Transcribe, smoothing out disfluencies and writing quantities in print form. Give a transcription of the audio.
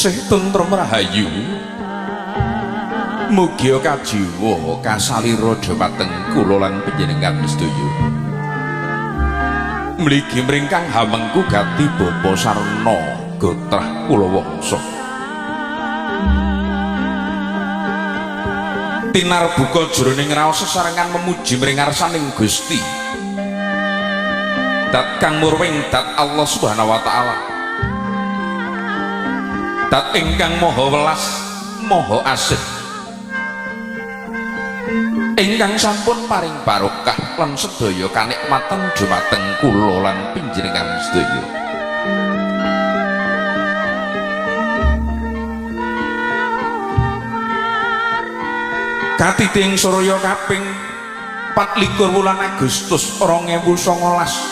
Asih tentrem rahayu. Mugia kajiwa kasalira dhumateng kula lan panjenengan sedaya. Mligi mringkang hamengku gati bapa sarna gotrah kula wangsa. Tinarbuka jroning raos sesarengan memuji mring ngarsaning Gusti. Dat kang murwing dat Allah Subhanahu wa taala. Dat ingkang maha welas, maha asih. Ingkang sampun paring barokah lan sedaya kanikmatan dumateng kula lan panjenengan sedaya. Katiting surya kaping 24 wulan Agustus 2019.